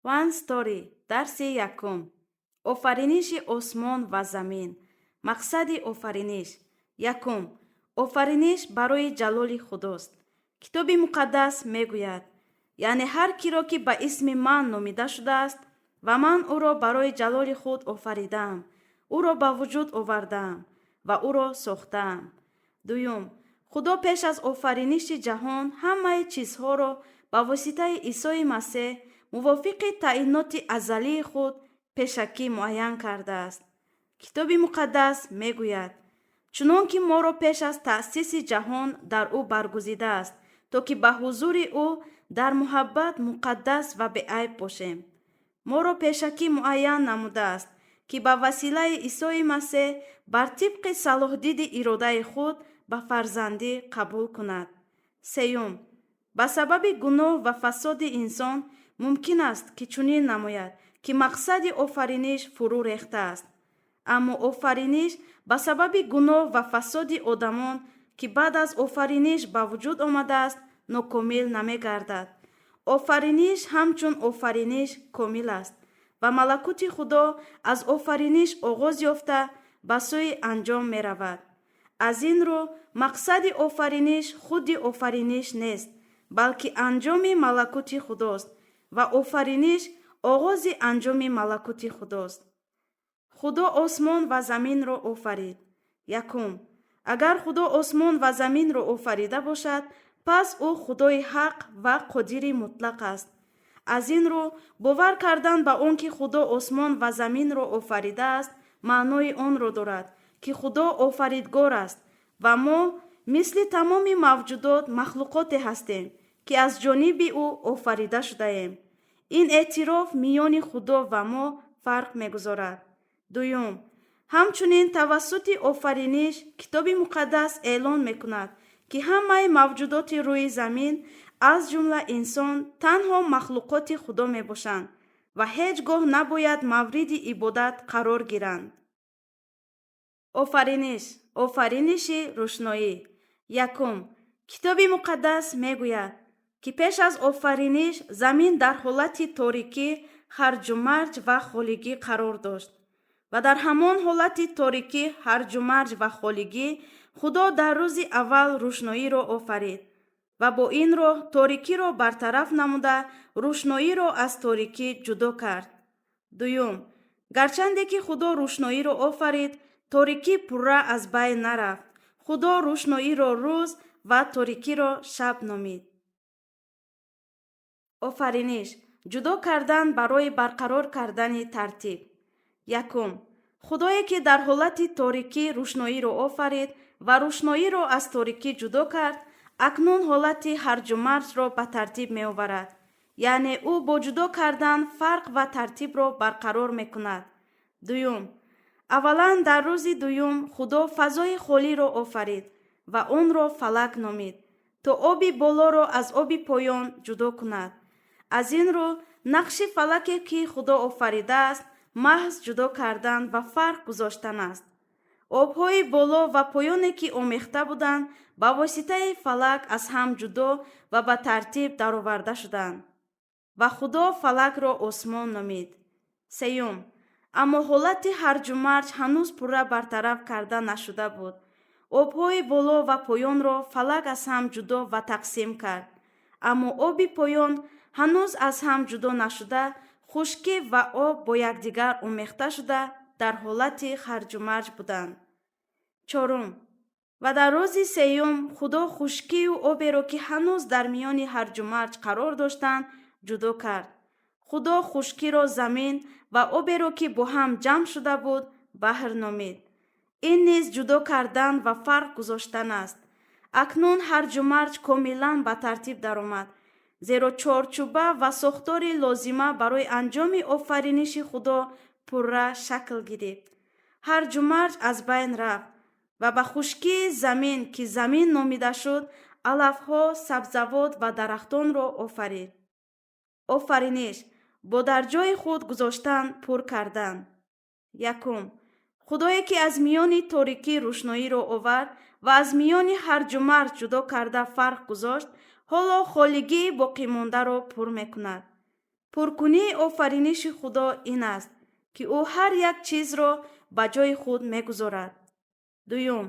One Story, дарси якум: офариниши осмон ва замин. Мақсади офариниш. Якум: офариниш барои ҷалоли Худост. Китоби Муқаддас мегӯяд: «Яъне ҳар киро, ки ба исми ман номида шудааст ва ман ӯро барои ҷалоли худ офаридаам, ӯро ба вуҷуд овардаам ва ӯро сохтаам». Дуюм: Худо пеш аз офариниши ҷаҳон ҳамаи чизҳоро ба воситаи Исои Масеҳ мувофиқи таъиноти азалии худ пешакӣ муайян кардааст. Китоби Муқаддас мегӯяд: «Чунон ки моро пеш аз таъсиси ҷаҳон дар ӯ баргузидааст, то ки ба ҳузури ӯ дар муҳаббат муқаддас ва беайб бошем». Моро пешакӣ муайян намудааст, ки ба василаи Исои Масеҳ бар тибқи салоҳдиди иродаи худ ба фарзандӣ қабул кунад. Сеюм: ба сабаби гуноҳ ва фасоди инсон мумкин аст, ки чунин намояд, ки мақсади офариниш фурӯ рехтааст. Аммо офариниш ба сабаби гуноҳ ва фасоди одамон, ки баъд аз офариниш ба вуҷуд омадааст, нокомил намегардад. Офариниш ҳамчун офариниш комил аст ва малакути Худо аз офариниш оғоз ёфта, ба сӯи анҷом меравад. Аз ин рӯ, мақсади офариниш худи офариниш нест, балки анҷоми малакути Худост ва офариниш оғози анҷоми малакути Худост. Худо осмон ва заминро офарид. Якум: агар Худо осмон ва заминро офарида бошад, пас ӯ Худои ҳақ ва қодири мутлақ аст. Аз ин рӯ, бовар кардан ба он ки Худо осмон ва заминро офаридааст, маънои онро дорад, ки Худо офаридгор аст ва мо мисли тамоми мавҷудот махлуқоте ҳастем, ки аз ҷониби ӯ офарида шудаем. Ин эътироф миёни Худо ва мо фарқ мегузорад. Дуюм: ҳамчунин тавассути офариниш Китоби Муқаддас эълон мекунад, ки ҳамаи мавҷудоти рӯи замин, аз ҷумла инсон, танҳо махлуқоти Худо мебошанд ва ҳеҷ гоҳ набояд мавриди ибодат қарор гиранд. Офариниш: офариниши рӯшноӣ. Якум: Китоби Муқаддас мегӯяд, ки пеш аз офариниш замин дар ҳолати торикӣ, ҳарҷумарҷ ва холигӣ қарор дошт. Ва дар ҳамон ҳолати торикӣ, ҳарҷумарҷ ва холигӣ Худо дар рӯзи аввал рӯшноиро офарид ва бо ин роҳ торикиро бартараф намуда, рӯшноиро аз торикӣ ҷудо кард. Дуюм: гарчанде ки Худо рӯшноиро офарид, торикӣ пурра аз байн нарафт. Худо рӯшноиро рӯз ва торикиро шаб номид. Офариниш: ҷудо кардан барои барқарор кардани тартиб. Якум: Худое, ки дар ҳолати торикӣ рӯшноиро офарид ва рӯшноиро аз торикӣ ҷудо кард, акнун ҳолати ҳарҷумарҷро ба тартиб меоварад. Яъне ӯ бо ҷудо кардан фарқ ва тартибро барқарор мекунад. Дуюм: аввалан, дар рӯзи дуюм Худо фазои холиро офарид ва онро фалак номид, то оби болоро аз оби поён ҷудо кунад. Аз ин рӯ, нақши фалаке, ки Худо офаридааст, маҳз ҷудо кардан ва фарқ гузоштан аст. Обҳои боло ва поёне, ки омехта буданд, ба воситаи фалак аз ҳам ҷудо ва ба тартиб дароварда шуданд. Ва Худо фалакро осмон номид. Сеюм: аммо ҳолати ҳарҷумарҷ ҳанӯз пурра бартараф карда нашуда буд. Обҳои боло ва поёнро фалак аз ҳам ҷудо ва тақсим кард, аммо оби поён ҳанӯз аз ҳам ҷудо нашуда, хушкӣ ва об бо якдигар омехта шуда, дар ҳолати ҳарҷумарҷ буданд. Чорум: ва дар рӯзи сеюм Худо хушкию оберо, ки ҳанӯз дар миёни ҳарҷумарҷ қарор доштанд, ҷудо кард. Худо хушкиро замин ва оберо, ки бо ҳам ҷамъ шуда буд, баҳр номид. Ин низ ҷудо кардан ва фарқ гузоштан аст. Акнун ҳарҷумарҷ комилан ба тартиб даромад, зеро чорчӯба ва сохтори лозима барои анҷоми офариниши Худо пурра шакл гирифт. Ҳарҷумарҷ аз байн рафт ва ба хушкии замин, ки замин номида шуд, алафҳо, сабзавот ва дарахтонро офарид. Офариниш бо дар ҷои худ гузоштан, пур кардан. Якум: Худое, ки аз миёни торикӣ рӯшноиро овард ва аз миёни ҳарҷумарҷ ҷудо карда фарқ гузошт, ҳоло холигии боқимондаро пур мекунад. Пуркунии офариниши Худо ин аст, ки ӯ ҳар як чизро ба ҷои худ мегузорад. Дуюм,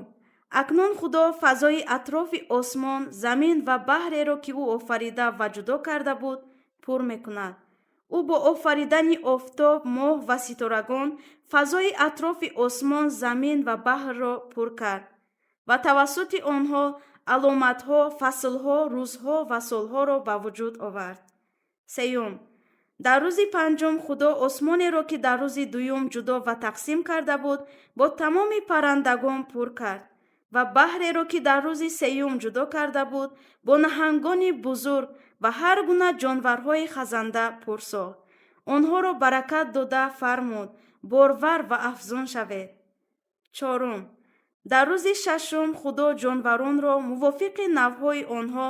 акнун Худо фазои атрофи осмон, замин ва баҳреро, ки ӯ офарида ва ҷудо карда буд, пур мекунад. Ӯ бо офаридани офтоб, моҳ ва ситорагон фазои атрофи осмон, замин ва баҳрро пур кард ва тавассути онҳо аломатҳо, фаслҳо, рӯзҳо ва солҳоро ба вуҷуд овард. Сеюм, дар рӯзи панҷум Худо осмонеро, ки дар рӯзи дуюм ҷудо ва тақсим карда буд, бо тамоми паррандагон пур кард ва баҳреро, ки дар рӯзи сеюм ҷудо карда буд, бо наҳангони бузург ва ҳар гуна ҷонварҳои хазанда пур сохт. Онҳоро баракат дода фармуд: борвар ва афзун шавед. Чорум, дар рӯзи шашум Худо ҷонваронро мувофиқи навъҳои онҳо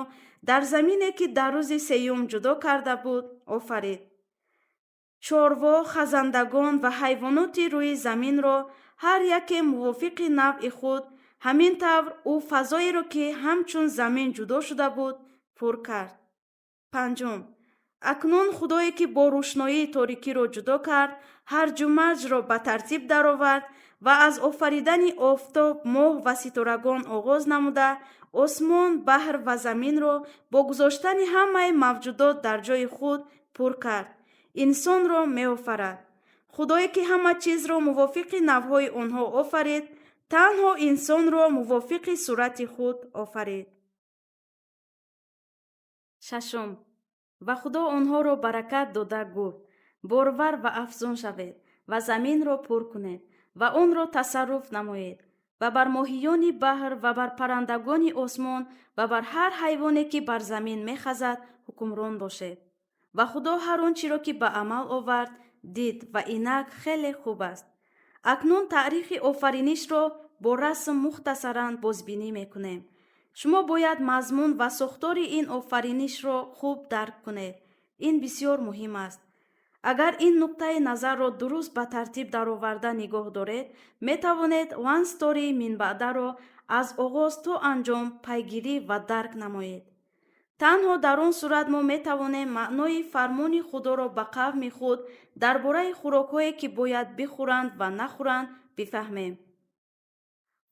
дар замине, ки дар рӯзи сеюм ҷудо карда буд, офарид. Чорво, хазандагон ва ҳайвоноти рӯи заминро ҳар яке мувофиқи навъи худ. Ҳамин тавр ӯ фазоеро, ки ҳамчун замин ҷудо шуда буд, пур кард. Панҷум, акнун Худое, ки бо рӯшноӣ торикиро ҷудо кард, ҳарҷу марҷро ба тартиб даровард ва аз офаридани офтоб, моҳ ва ситорагон оғоз намуда, осмон, баҳр ва заминро бо гузоштани ҳамаи мавҷудот дар ҷои худ пур кард, инсонро меофарад. Худое, ки ҳама чизро мувофиқи навъҳои онҳо офарид, танҳо инсонро мувофиқи сурати худ офарид. Шашум, ва Худо онҳоро баракат дода гуфт: борвар ва афзун шавед ва заминро пур кунед ва онро тасарруф намоед ва бар моҳиёни баҳр ва бар паррандагони осмон ва бар ҳар ҳайвоне, ки бар замин мехазад, ҳукмрон бошед. Ва Худо ҳар он чиро, ки ба амал овард, дид ва инак хеле хуб аст. Акнун таърихи офаринишро бо расм мухтасаран бозбинӣ мекунем. Шумо бояд мазмун ва сохтори ин офаринишро хуб дарк кунед. Ин бисёр муҳим аст. Агар ин нуқтаи назарро дуруст ба тартиб дароварда нигоҳ доред, метавонед One Story минбаъдаро аз оғоз то анҷом пайгирӣ ва дарк намоед. Танҳо дар он сурат мо метавонем маънои фармони Худоро ба қавми худ дар бораи хӯрокҳое, ки бояд бихӯранд ва нахӯранд, бифаҳмем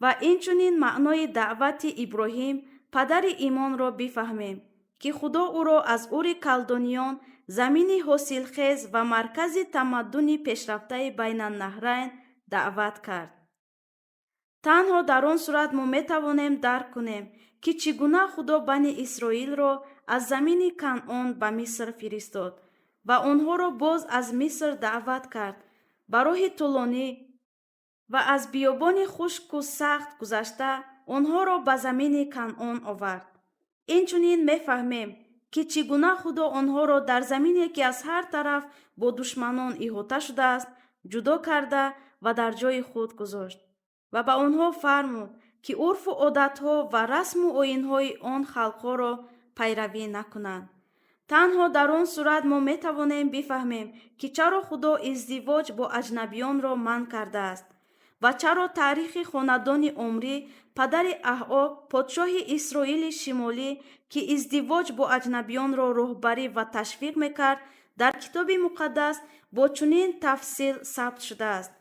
ва инчунин маънои даъвати Иброҳим, падари имонро бифаҳмем, ки Худо ӯро аз Ури Калдониён, замини ҳосилхез ва маркази тамаддуни пешрафтаи Байнаннаҳрайн, даъват кард. Танҳо дар он сурат мо метавонем дарк кунем, ки чӣ гуна Худо Бани Исроилро аз замини Канъон ба Миср фиристод ва онҳоро боз аз Миср даъват кард, ба роҳи тӯлонӣ ва аз биёбони хушку сахт гузашта онҳоро ба замини Канъон овард. Инчунин мефаҳмем, ки чӣ гуна Худо онҳоро дар замине, ки аз ҳар тараф бо душманон иҳота шудааст, ҷудо карда ва дар ҷои худ гузошт ва ба онҳо фармуд, ки урфу одатҳо ва расму оинҳои он халқҳоро пайравӣ накунанд. Танҳо дар он сурат мо метавонем бифаҳмем, ки чаро Худо издивоҷ бо аҷнабиёнро манъ кардааст ва чаро таърихи хонадони Омрӣ, падари Аҳоб, подшоҳи Исроили шимолӣ, ки издивоҷ бо аҷнабиёнро роҳбарӣ ва ташвиқ мекард, дар Китоби Муқаддас бо чунин тафсил сабт шудааст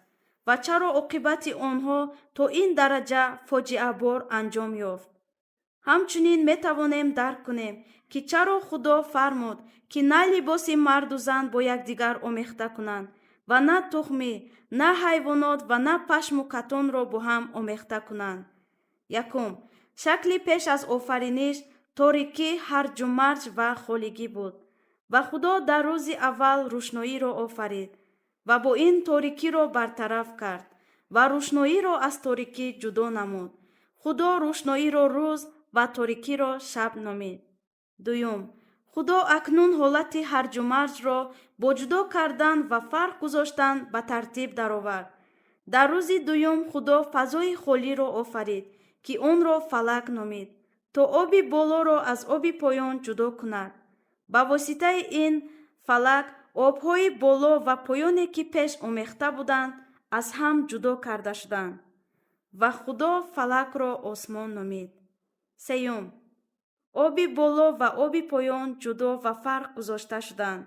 ва чаро оқибати онҳо то ин дараҷа фоҷиабор анҷом ёфт. Ҳамчунин метавонем дарк кунем, ки чаро Худо фармуд, ки на либоси марду зан бо якдигар омехта кунанд ва на тухмӣ, на ҳайвонот ва на пашму катонро бо ҳам омехта кунанд. Якум, шакли пеш аз офариниш торикӣ, ҳарҷу марҷ ва холигӣ буд ва Худо дар рӯзи аввал рӯшноиро офарид ва бо ин торикиро бартараф кард ва рӯшноиро аз торикӣ ҷудо намуд. Худо рӯшноиро рӯз ва торикиро шаб номид. Дуюм, Худо акнун ҳолати ҳарҷу марҷро бо ҷудо кардан ва фарқ гузоштан ба тартиб даровард. Дар рӯзи дуюм Худо фазои холиро офарид, ки онро фалак номид, то оби болоро аз оби поён ҷудо кунад. Ба воситаи ин фалак обҳои боло ва поёне, ки пеш омехта буданд, аз ҳам ҷудо карда шуданд ва Худо фалакро осмон номид. Сеюм, оби боло ва оби поён ҷудо ва фарқ гузошта шуданд.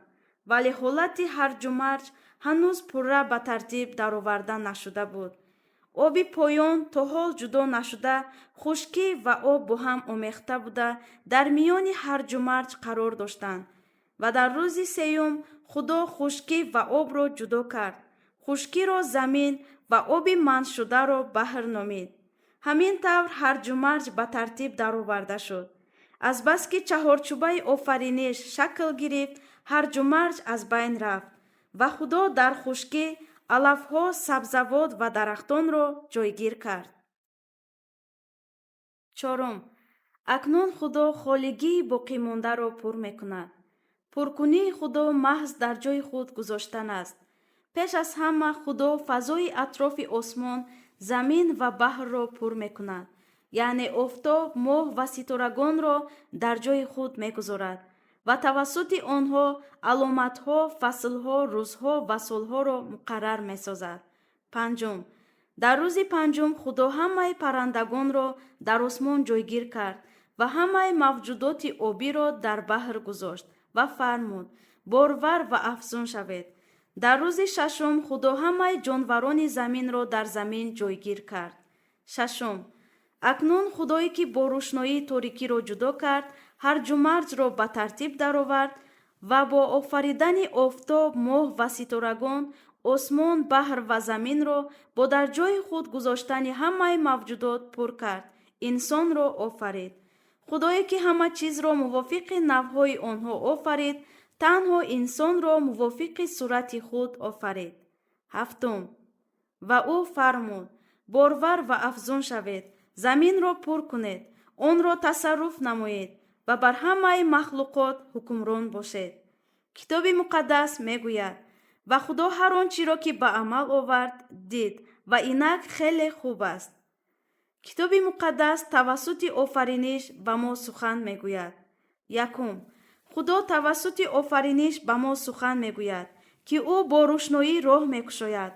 Вале ҳолати ҳарҷумарҷ ҳанӯз пурра ба тартиб дароварда нашуда буд. Оби поён то ҳол ҷудо нашуда, хушкӣ ва об бо ҳам омехта буда, дар миёни ҳарҷумарҷ қарор доштанд. Ва дар рӯзи сеюм Худо хушкӣ ва обро ҷудо кард. Хушкиро замин ва оби манзшударо баҳр номид. Ҳамин тавр ҳарҷумарҷ ба тартиб дароварда шуд. Азбаски чаҳорчӯбаи офариниш шакл гирифт, ҳарҷумарҷ аз байн рафт ва Худо дар хушкӣ алафҳо, сабзавот ва дарахтонро ҷойгир кард. Чорум, акнун Худо холигии боқимондаро пур мекунад. Пуркунии Худо маҳз дар ҷои худ гузоштан аст. Пеш аз ҳама Худо фазои атрофи осмон, замин ва баҳрро пур мекунад, яъне офтоб, моҳ ва ситорагонро дар ҷои худ мегузорад ва тавассути онҳо аломатҳо, фаслҳо, рӯзҳо ва солҳоро муқаррар месозад. Панҷум, дар рӯзи панҷум Худо ҳамаи паррандагонро дар осмон ҷойгир кард ва ҳамаи мавҷудоти обиро дар баҳр гузошт ва фармуд: борвар ва афзун шавед. Дар рӯзи шашум Худо ҳамаи ҷонварони заминро дар замин ҷойгир кард. Шашум, акнун Худое ки бо рӯшноӣ торикиро ҷудо кард, ҳарҷумарҷро ба тартиб даровард ва бо офаридани офтоб, моҳ ва ситорагон, осмон, баҳр ва заминро бо дар ҷои худ гузоштани ҳамаи мавҷудот пур кард, инсонро офарид. Худое ки ҳама чизро мувофиқи навъҳои онҳо офарид, танҳо инсонро мувофиқи сурати худ офарид. Ҳафтум, ва ӯ фармуд: борвар ва афзун шавед, заминро пур кунед, онро тасарруф намоед ва бар ҳамаи махлуқот ҳукмрон бошед. Китоби Муқаддас мегӯяд: ва Худо ҳар он чиро ки ба амал овард дид, ва инак хеле хуб аст. Китоби Муқаддас тавассути офариниш ба мо сухан мегӯяд. Якум, Худо тавассути офариниш ба мо сухан мегӯяд, ки ӯ бо рӯшноӣ роҳ мекушояд,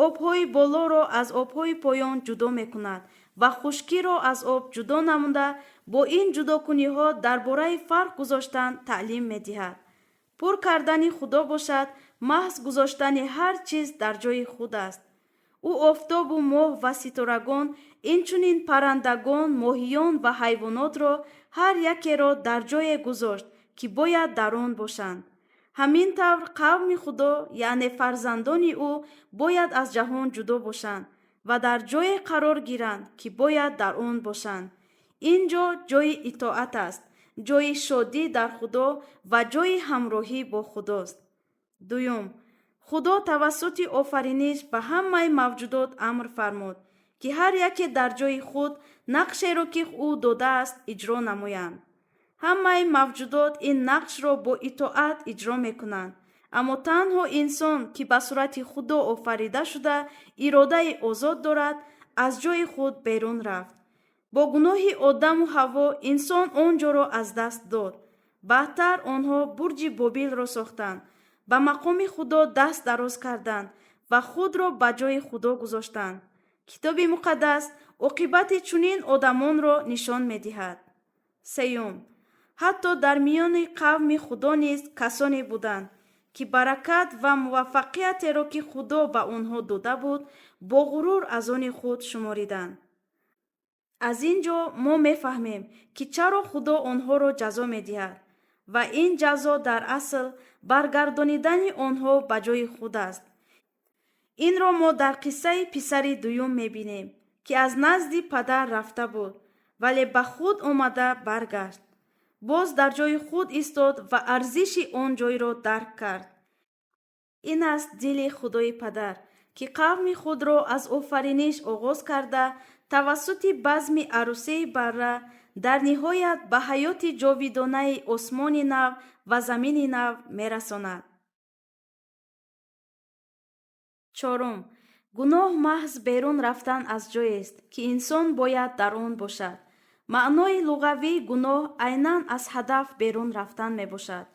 обҳои болоро аз обҳои поён ҷудо мекунад ва хушкиро аз об ҷудо намуда, бо ин ҷудокуниҳо дар бораи фарқ гузоштан таълим медиҳад. Пур кардани Худо бошад, маҳз гузоштани ҳар чиз дар ҷои худ аст. Ӯ офтобу моҳ ва ситорагон, инчунин паррандагон, моҳиён ва ҳайвонотро ҳар якеро дар ҷое гузошт, ки бояд дар он бошанд. Ҳамин тавр қавми Худо, яъне фарзандони ӯ, бояд аз ҷаҳон ҷудо бошанд ва дар ҷое қарор гиранд, ки бояд дар он бошанд. Ин ҷо ҷои итоат аст, ҷои шодӣ дар Худо ва ҷои ҳамроҳӣ бо Худост. Дуюм, Худо тавассути офариниш ба ҳамаи мавҷудот амр фармуд, ки ҳар яке дар ҷои худ нақшеро ки ӯ додааст иҷро намоянд. Ҳамаи мавҷудот ин нақшро бо итоат иҷро мекунанд, аммо танҳо инсон, ки ба сурати Худо офарида шуда, иродаи озод дорад, аз ҷои худ берун рафт. Бо гуноҳи Одаму Ҳаво инсон он ҷоро аз даст дод. Баъдтар онҳо бурҷи Бобилро сохтанд, ба мақоми Худо даст дароз карданд ва худро ба ҷои Худо гузоштанд. Китоби Муқаддас оқибати чунин одамонро нишон медиҳад. Сеюм, ҳатто дар миёни қавми Худо низ касоне буданд, ки баракат ва муваффақиятеро, ки Худо ба онҳо дода буд, бо ғурур аз они худ шумориданд. Аз ин ҷо мо мефаҳмем, ки чаро Худо онҳоро ҷазо медиҳад, ва ин ҷазо дар асл баргардонидани онҳо ба ҷои худ аст. Инро мо дар қиссаи писари дуюм мебинем, ки аз назди падар рафта буд, вале ба худ омада баргашт. Боз дар ҷои худ истод ва арзиши он ҷойро дарк кард. Ин аст дили Худои Падар, ки қавми худро аз офариниш оғоз карда, тавассути базми арӯсии барра дар ниҳоят ба ҳаёти ҷовидонаи осмони нав ва замини нав мерасонад. Чорум, гуноҳ маҳз берун рафтан аз ҷоест, ки инсон бояд дар он бошад. Маънои луғавии гуноҳ айнан аз ҳадаф берун рафтан мебошад.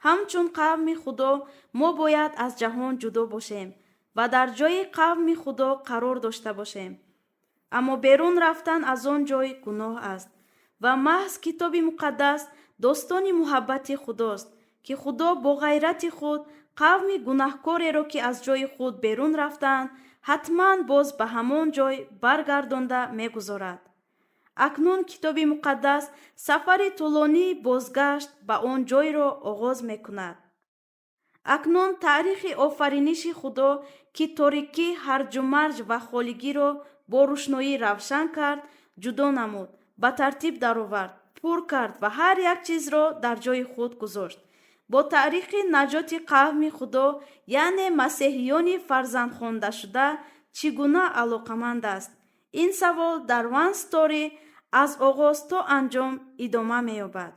Ҳамчун қавми Худо мо бояд аз ҷаҳон ҷудо бошем ва дар ҷои қавми Худо қарор дошта бошем. Аммо берун рафтан аз он ҷой гуноҳ аст ва маҳз Китоби Муқаддас достони муҳаббати Худост, Ки Худо бо ғайрати худ қавми гунаҳкореро, ки аз ҷои худ берун рафтаанд, ҳатман боз ба ҳамон ҷой баргардонда мегузорад. Акнун Китоби Муқаддас сафари тӯлонии бозгашт ба он ҷойро оғоз мекунад. Акнун таърихи офариниши Худо, ки торикӣ, ҳарҷумарҷ ва холигиро бо рӯшноӣ равшан кард, ҷудо намуд, ба тартиб даровард, пур кард ва ҳар як чизро дар ҷои худ гузошт, бо таърихи наҷоти қавми Худо, яъне масеҳиёни фарзандхондашуда, чӣ гуна алоқаманд аст? Ин савол дар One Story аз оғоз то анҷом идома меёбад.